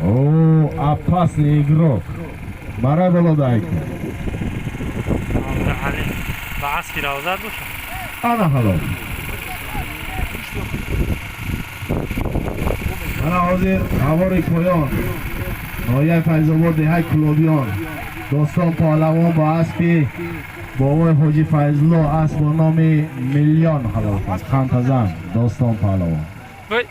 О, опасный игрок. Барай боло дайку. Абдуалим ба аспи равзат боша. Ана ҳалол. Мана ҳозир ҳавори поён. Ноҳияи Файзобод, деҳаи Кулобиён. Достон паҳлавон бо аспи бобои Ҳоҷи Файзулло, асп бо номи Миллион ҳалол кард. Хантазан Достон паҳлавон. Вой.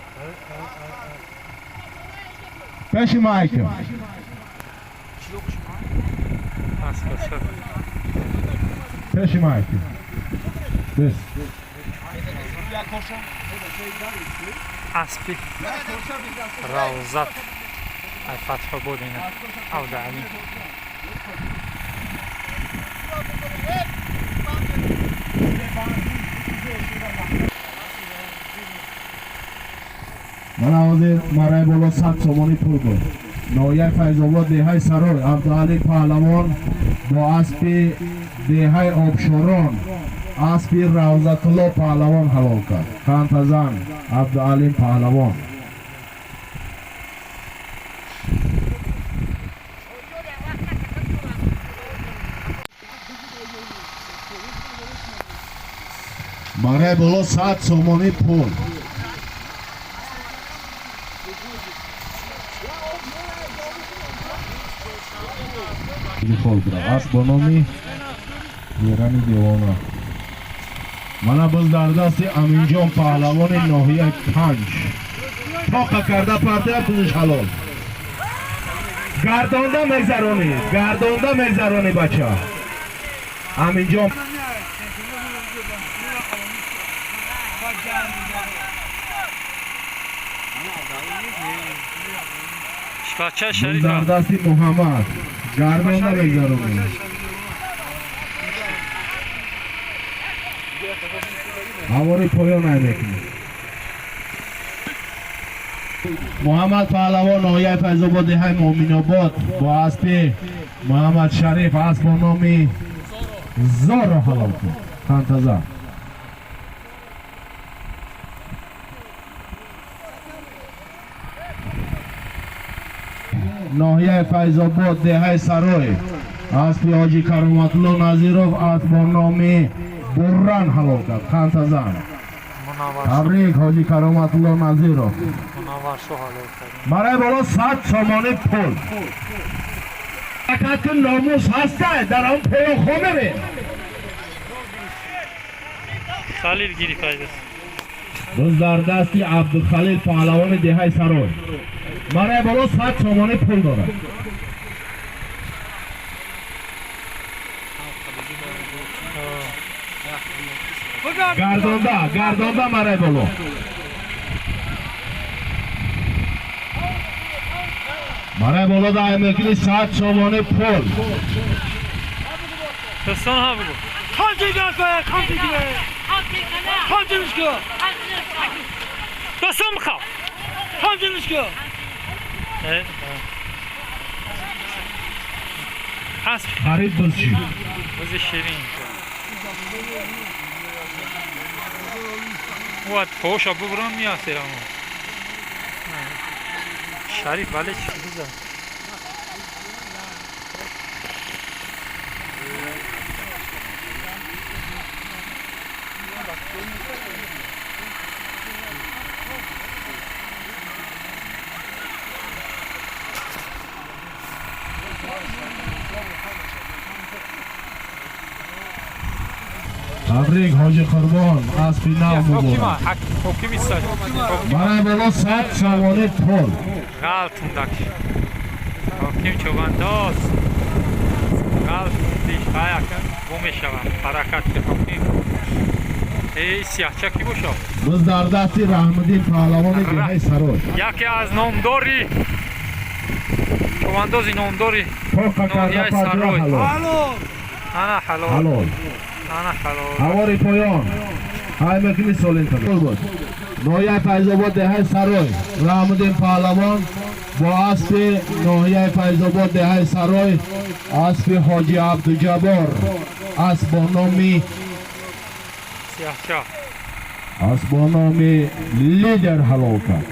Пеши майкм. Асп бача. Пеши майкм. Бис. Аспи равзат. Ай Фатҳобод ина. Абдуалим. Мана ҳозир марай боло 100 сомонӣ пул буд. Ноҳияи Файзобод, деҳаи Сарой, Абдуалим паҳлавон бо аспи деҳаи Обшорон, аспи Равзатулло паҳлавон ҳалол кард. Хантазан Абдуалим паҳлавон. Марай боло 100 сомонӣ пул. Хол буда. Асп бо номи Берани Девона. Мана боз дар дасти Аминҷон паҳлавони ноҳияи Панҷ. Тоқа карда партия, пузиш ҳалол. Гардонда мегзаронӣ, гардонда мегзаронӣ, бача. Аминҷон. Бача Боз Шарифа. дар дасти Муҳаммад. Гардонда мегзаронӣ. Ҳавори поён ай мекунӣ. Муҳаммад паҳлавон, ноҳияи Файзобод, деҳаи Муъминобод, бо аспи Муҳаммад Шариф, асп бо номи Зорро ҳалол кун. Хантаза. Ноҳияи Файзобод, деҳаи Сарой, аспи Ҳоҷи Кароматулло Назиров, асп бо номи Бурран ҳалол кард. Хантазан. Мунаввар. Табрик, Ҳоҷи Кароматулло Назиров. Мунаввар шо ҳалол кард. Барои боло 100 сомонӣ пул. Ҳаракат кун, номус ҳастай, дар он поён хо мерем. Халил гирифт айдас. Боз дар дасти Абдухалил паҳлавони деҳаи Сарой. Барои боло 100 сомонӣ пул дорад. Гардонда, гардонда марай боло. Марай боло дай мекунӣ 100 сомонӣ пул. Достон ҳа бугу. Достон бихав. Э, асп Харид буз чӣ? бузи ширин. Вот поша буброн миасерамо. Шариф вале чӣ биза. Табрик, Ҳоҷи Қурбон, аспи нав муборак. Ҳоким истад. Барои боло 100 сомонӣ пул. Ғалтундак. Ҳоким чӯбандоз. Ғалтундиш ҳаяка бу мешавад. Ҳаракат ки ҳоким. Эй сиёҳча ки бошо? Боз дар дасти Раҳмуддин паҳлавони деҳаи Сарой. Яке аз номдори чӯбандози номдори Тоқа карда ноҳияи партия Сарой. ҳалол. Ана ҳалол. Ҳалол. Ана ҳалол. Ҳавори поён. Ҳай мекунӣ солин та. Буд. Ноҳияи Файзобод, деҳаи Сарой. Раҳмуддин паҳлавон бо аспи ноҳияи Файзобод, деҳаи Сарой, аспи Ҳоҷи Абдуҷаббор, асп бо номи Сиёҳча. Асп бо номи Лидер ҳалол кард.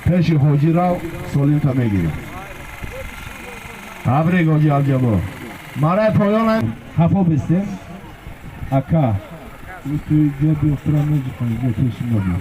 Пеши ҳоҷӣ рав, солинта мегирӣ. Табрик, ҳоҷи Абҷабор. Мараи поён хафо бистем. Ака. Ту ҷо биёфтра меҷиқани, ҷо пеши мо биё.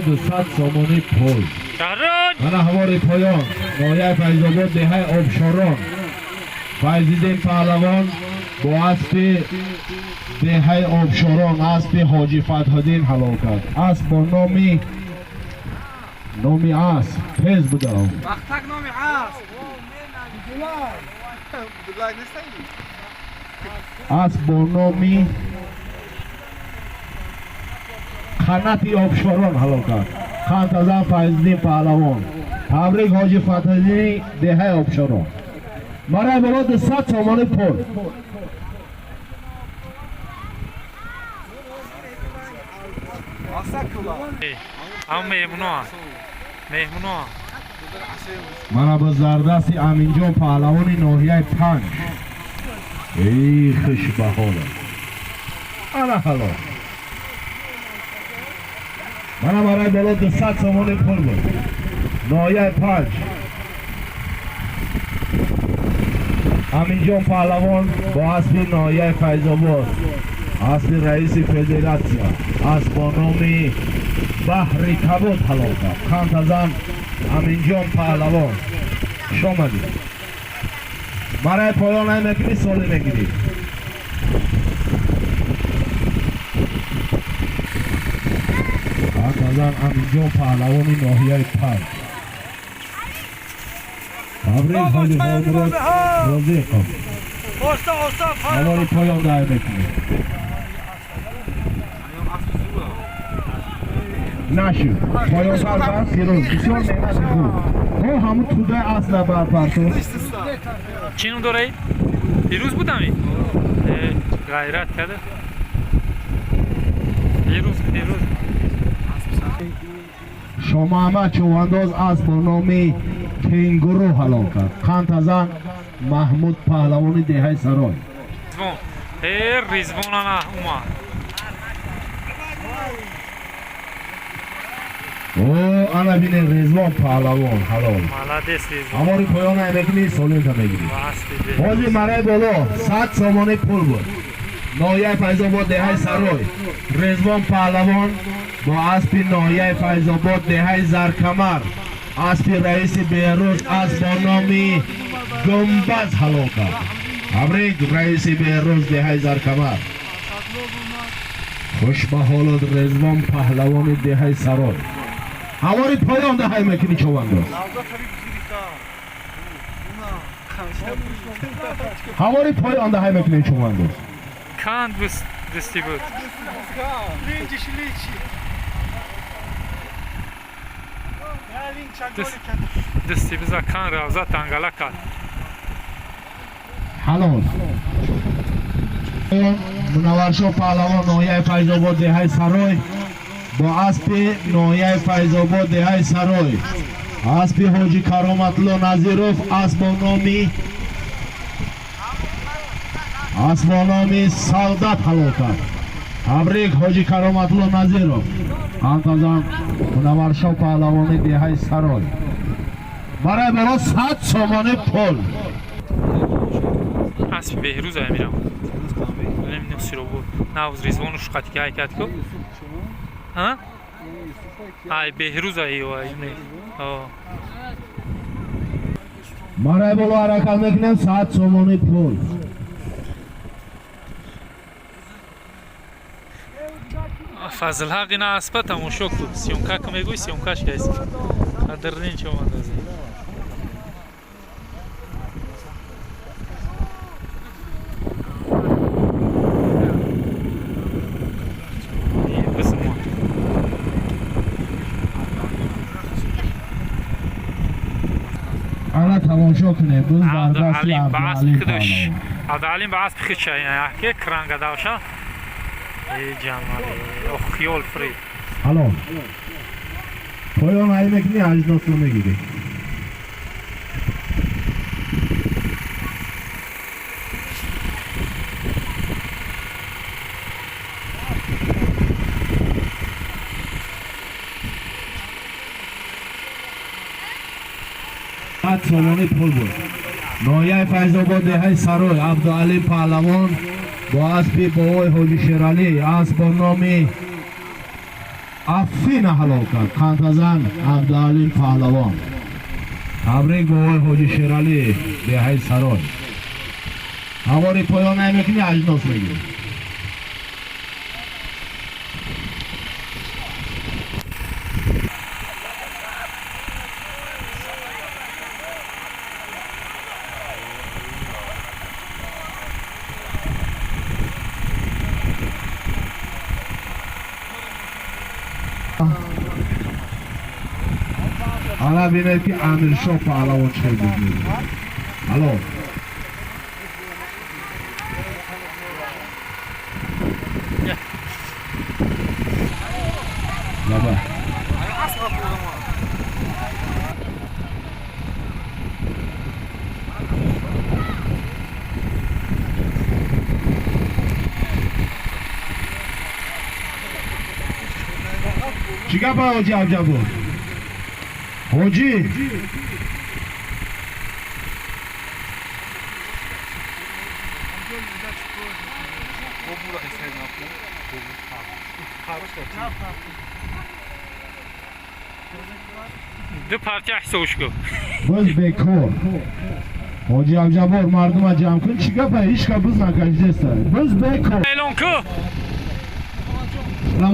200 сомонӣ пул. Шаҳрон! Мана ҳавори поён, ноҳияи Файзобод, деҳаи Обшорон. Файзиддин Паҳлавон бо аспи деҳаи Обшорон, аспи Ҳоҷи Фатҳиддин ҳалол кард. Асп бо номи асп тез будав. Бахтак номи асп. Абдуллай нестаи? Асп бо номи Қанати Обшорон ҳалол кард. Қантазан Файзиддин Паҳлавон. Табрик, ҳоҷи Фатҳиддини деҳаи Обшорон. Мараи боло 200 сомонӣ пул. Ҳам меҳмуноа. Меҳмуноа. Мана ба зардасти Аминҷон Паҳлавони ноҳияи Панҷ. Эй, хушбаҳола. Ана ҳалол. Мана барои боло 200 сомонӣ пул буд. Ноҳияи Панҷ. Аминҷон Паҳлавон бо аспи ноҳияи Файзобод, аспи раиси федератсия, асп бо номи Баҳри Кабуд ҳалол кард. Қантазан Аминҷон Паҳлавон. Хуш омадед. Барои поён ай мекунӣ, солӣ мегирӣ. Қантазан Аминҷон Паҳлавони ноҳияи Панҷ. Табрик, ҳоҷи Холмурод Розиқов. Ҳавори поён дай мекунӣ. Нашуд. Поёнтар бар Фирӯз. Бисёр меҳнати хуб. То ҳамун тӯдаи асла барпарту. Чӣ ном дораи? Фирӯз будами? Ғайрат карда. Фирӯз, Фирӯз. Шомаҳмад Чувандоз асп бо номи Кенгуру ҳалол кард. Қантазан Маҳмуд Паҳлавони деҳаи Сарой. Ризвон. Ризвон ана умад. О, ана бинед, Ризвон Паҳлавон ҳалол. Молодец, Ризвон. Ҳамори поён ай мекунӣ, солинта мегирӣ. Ва аспи деҳ. Ҳоҷи мараи боло 100 сомонӣ пул буд. Ноҳияи Файзобод, деҳаи Сарой. Ризвон Паҳлавон бо аспи ноҳияи Файзобод, деҳаи Заркамар, аспи раиси Беҳрӯз, асп бо номи Гумбаз ҳалол кард. Табрик, раиси Беҳрӯз, деҳаи Заркамар. Хуш ба ҳолат, Ризвон Паҳлавони деҳаи Сарой. Ҳавори поён даҳай мекунӣ, човандоз. Ҳавори поён даҳай мекунӣ, човандоз. Канд дасти буд. Дасти биза кан равза тангала кард. Ҳалол. Мунавваршоҳ Паҳлавон, ноҳияи Файзобод, деҳаи Сарой, бо аспи ноҳияи Файзобод, деҳаи Сарой, аспи ҳоҷи Кароматулло Назиров, асп бо номи Савдат ҳалол кард. Табрик, ҳоҷи Кароматулло Назиров. Қантазан Мунавваршоҳ Паҳлавони деҳаи Сарой. Барои боло 100 сомонӣ пул. Аспи Беҳрӯз ай мирам. Намедонам сиро буд. Навз Ризвону шуқати ки ҳайкат ку. Ҳа? Ай Беҳрӯз ай ё ай не. О. Барои боло ҳаракат мекунем, 100 сомонӣ пул. Фазлҳақ ина аспа тамошо ку. Съёмка ку мегӯй, съёмкаш кайс. Қадрдин чомандозӣ. Бисмо. Ана тамошо кунед, буз дар дасти Абдуалим ба аспи Абдуалим худаш. Паҳлавон. Абдуалим ба аспи худ чай, ки кранга давша. Эй ҷамали, ох хиёл фри. Ҳалол. Поён ай мекунӣ, 18 сом мегирӣ. 100 сомонӣ пул буд. Ноҳияи Файзобод, деҳаи Сарой, Абдуалим Паҳлавон бо аспи бобои Ҳоҷи Шералӣ асп бо номи Аффина ҳалол кард. Қандазан Абдуалим Паҳлавон. Табрик бобои Ҳоҷи Шералӣ, деҳаи Сарой. Ҳавори поён намекунӣ, аҷнос мегирӣ. Ана бинед, ки Амиршоҳ Паҳлавон чӣ хел буд мегирад. Ҳалол. Баба. Чӣ гапа, ҳоҷи Абҷабор? Ҳоҷӣ? Ду партия ҳисобш ку. Боз бекор. Ҳоҷи Абҷабор, мардума ҷамъ кун. Чӣ гапа? Ҳеҷ ка буз накашидеста. Буз бекор. Эълон ку.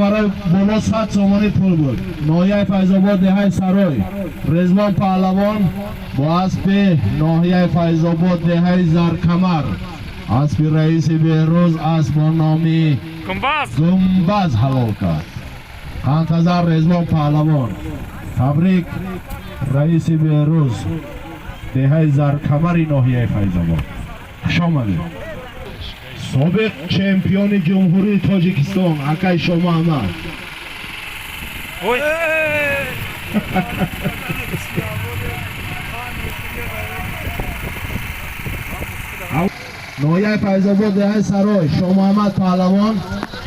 Барои боло 100 сомонӣ пул буд. Ноҳияи Файзобод, деҳаи Сарой, Резвон Паҳлавон бо аспи ноҳияи Файзобод, деҳаи Заркамар, аспи раиси Беҳрӯз асп бо номи Гумбаз. Гумбаз ҳалол кард. Қантазар Резвон Паҳлавон. Табрик раиси Беҳрӯз, деҳаи Заркамари ноҳияи Файзобод. Хуш омадед. Собиқ чемпиони Ҷумҳурии Тоҷикистон акай Шомуҳаммад. Ой. Ноҳияи Файзобод, деҳаи Сарой, Шомуҳаммад Паҳлавон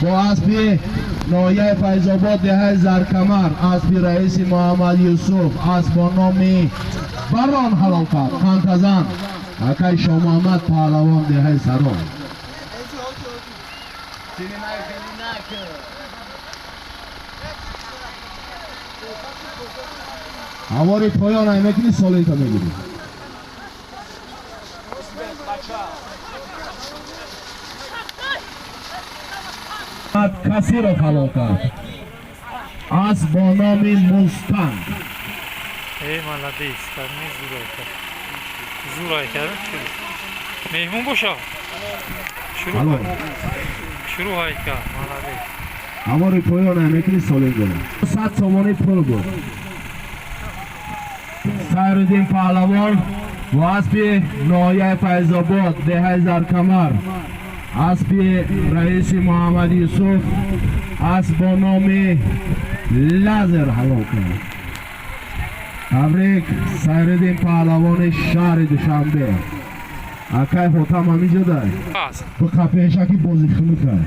бо аспи ноҳияи Файзобод, деҳаи Заркамар, аспи раиси Муҳаммад Юсуф асп бо номи Барон ҳалол кард. Қантазан акай Шомуҳаммад Паҳлавон, деҳаи Сарой. Ҳавори поён ай мекунӣ, солинта мегирӣ. Касиров ҳалол кард. Асп бо номи Мустанг. Эй, молодец, карни зурай кард. Зурай кард. Меҳмон боша. Шурӯъ. Ҳалол. Шурӯъ ҳай кард. Молодец. Ҳавори поён ай мекунӣ, солин дорад. 100 сомонӣ пул буд. Сайриддин Паҳлавон бо аспи ноҳияи Файзобод, деҳаи Заркамар, аспи раиси Муҳаммад Юсуф асп бо номи Лазер ҳалол кард. Табрик Сайриддин Паҳлавони шаҳри Душанбе. Акай Ҳотам ҳаминҷо дай. Бас. Биқа пешаки бози хунукай.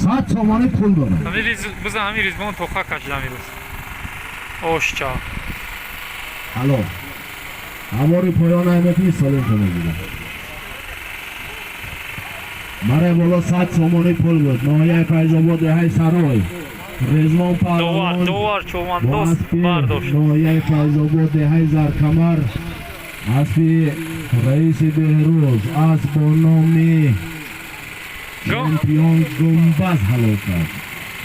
100 сомонӣ пул дорад. Ҳамин риз биза, ҳамин Ризвон тоқа кашид ҳамин рӯз. Ошча. Ҳалол. Ҳавори поён ай мекунӣ, солинта мегирад. Барои боло 100 сомонӣ пул буд. Ноҳияи Файзобод, деҳаи Сарой, Резвон Довар, Паҳлавон довар бо човандоз аспи бардошт. ноҳияи Файзобод, деҳаи Заркамар, аспи раиси Беҳрӯз асп бо номи чемпион Гумбаз ҳалол кард.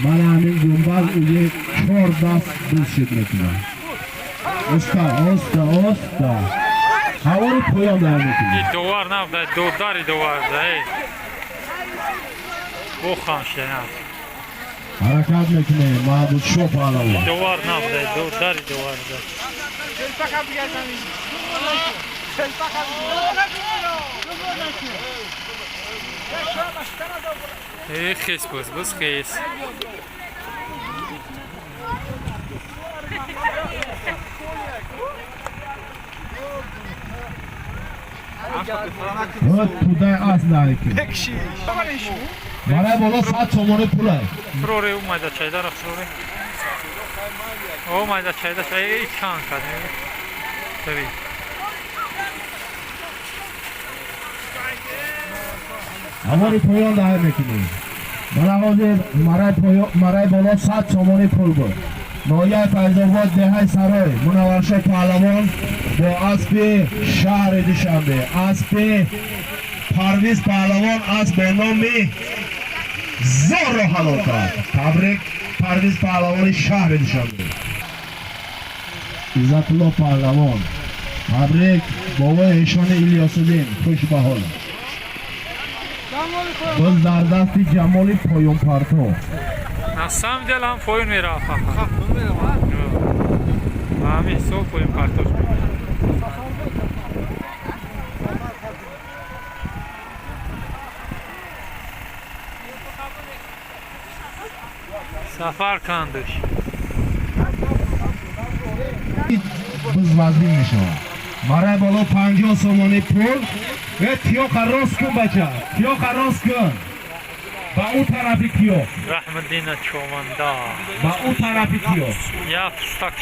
Мана ҳамин Гумбаз уже чор даст бузшид мекунад. Оста, оста, оста. Ҳавори поён дар мекунад. И довар набуда, додари довар да, эй. Бохан шена. Ҳаракат мекунем, Маҳбудшо Паҳлавон. Довар набуда, додари довар да. Телпака бигардам. Телпака. Эй, хес буз, буз хес. Тудай асп налеки. Барои боло 100 сомонӣ пулай. Фроре у майда чайдара фроре. О, майда чайда чай, эй, чан кад. Мактаби. Ҳавори поён даҳр мекунем. Мана ҳозир марай боло 100 сомонӣ пул буд. Ноҳияи Файзобод, деҳаи Сарой, Мунавваршо Паҳлавон бо аспи шаҳри Душанбе, аспи Парвиз Паҳлавон асп бо номи Зорро ҳалол кард. Табрик, Парвиз Паҳлавони шаҳри Душанбе. Иззатулло Паҳлавон, табрик, бобои эшони Илёсуддин, хуш ба ҳол. Боз дар дасти Ҷамоли поёнпарто. На самом деле ҳам поён мерафт. Ҳамин ҳисоб поён партош. Сафар кандуш. Биз вазнин мешавад. Барои боло 50 сомонӣ пул. Э, тиёқа рост кун, бача, тиёқа рост кун, ба ӯ тарафи тиёқ. Раҳмаддина Чованда. Ба ӯ тарафи тиёқ. Я пустак.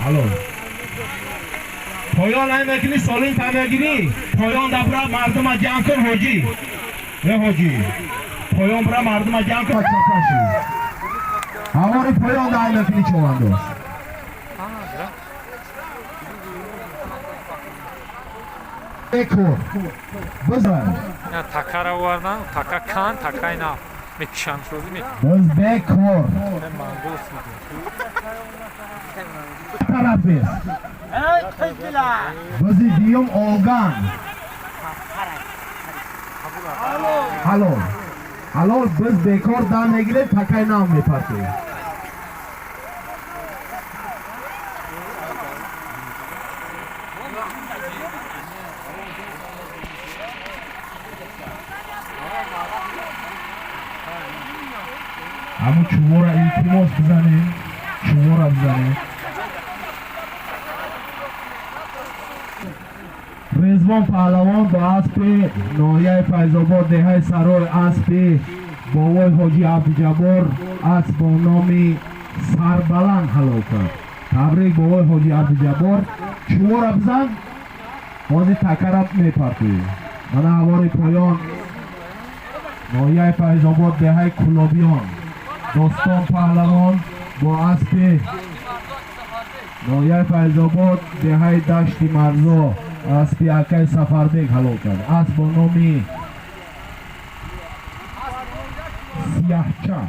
Алло, поён ай мекунӣ, солим та мегирӣ. Поён дабра, мардума ҷамъ кун, ҳоҷӣ. Э, ҳоҷӣ, поён бира, мардума ҷамъ кун. Чапаши ҳавори поён дай мекунӣ, човандоз. Бекор бизан. Я такара овардан, така кан, такай на. Мекишанд шози ме. Биз бекор. Мангол. Тарафес бизи дуюм олган. Ҳалол, ҳалол. Биз бекор дам мегирем, такай нав мепартем. Ҳамун чувора, илтимос, бизанем, чувора бизанем. Резвон Паҳлавон бо аспи ноҳияи Файзобод, деҳаи Сарой, аспи бобои ҳоҷи Абдуҷаббор, асп бо номи Сарбаланд ҳалол кард. Табрик, бобои ҳоҷи Абдуҷаббор. Чувора бизан, ҳозир такара мепартоӣ. Мана ҳавори поён, ноҳияи Файзобод, деҳаи Кулобиён, Достон Паҳлавон бо аспи ноҳияи Файзобод, деҳаи Дашти Марзо, аспи акаи Сафарбек ҳалол кард. Асп бо номи Сияҳча.